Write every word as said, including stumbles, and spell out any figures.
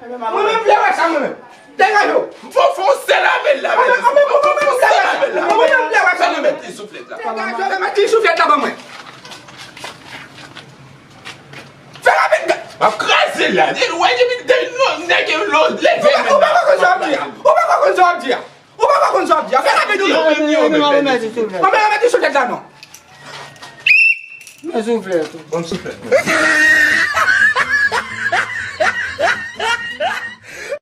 Mwen menm m vle wè sa mwen menm. Degaje w. Fò fò w sèl avè l la. Mwen menm m vle wè sa. Mwen menm m vle wè sa mwen menm. Degaje w, mete souflèt la ban mwen. Fè rapid. M ap kraze l la. Depi w wè depi depi nou nèg yo leve menm. Ou pa konn sa w ap di a. Ou pa konn sa w ap di a. Ou pa konn sa w ap di a. Fè rapid ou non. Mwen menm mete souflèt la non. Men souflèt ou. Ban m souflèt mwen.